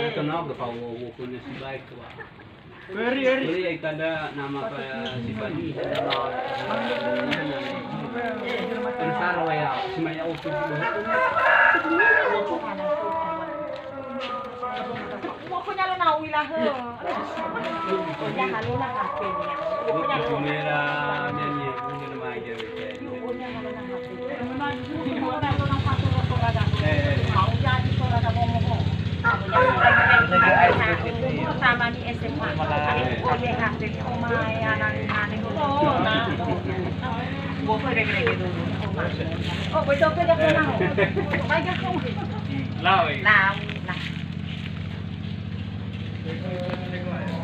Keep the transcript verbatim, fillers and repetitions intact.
Nah, kenapa kau wo-, wo-, punya si baik tu, Pak? Eri, eri. Eri, ya, kita ada nama apa, si Bani, nama, Tentara ya, si Maya Osu. Pokoknya lo nau ilah. Pokoknya lo nah, pokoknya lo. Pokoknya lo nah. Lau, eh. Lau, lau.